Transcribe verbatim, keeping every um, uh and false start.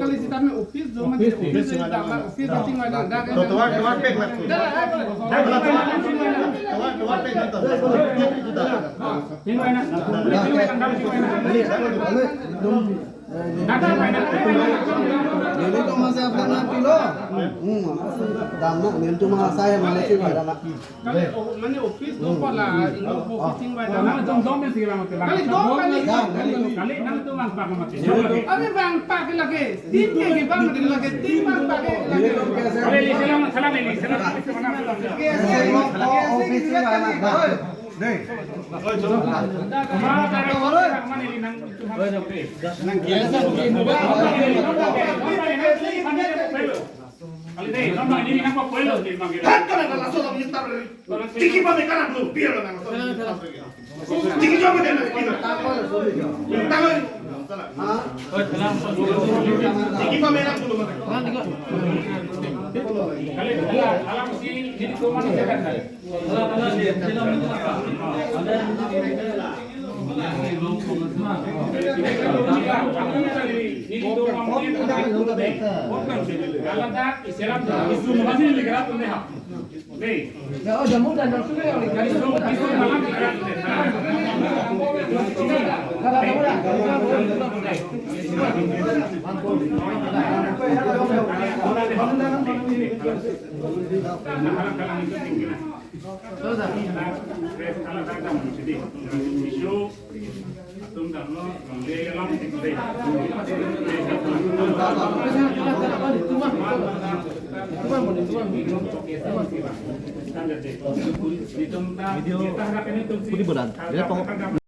kali sitame office jo mane office jo dala office jo tingvai dala. To, tovar, tovar pek lak. Dala, dala, dala, tovar, tovar pek lak. Tingvai na. Tingvai na. Nelitum masi aphan nangpilo. Hmm, dam na, nelitum masi aphan nangpilo. Kali, oh, mane office do pala, ingno office tingvai dala. Kali dam, kali. Ya, kali. Kali nangtum vangpak mati. Are vangpak lagi. Tin ke ke vang lagi, tin vangpak lagi. Kali, salam, salam, salam. Office tingvai na. Dei. Tiki pa me kanak lo, biar na. Tiki jo me kanak lo. Tangoi. Tiki pa me kanak lo. Pudi bodan. Dia pokok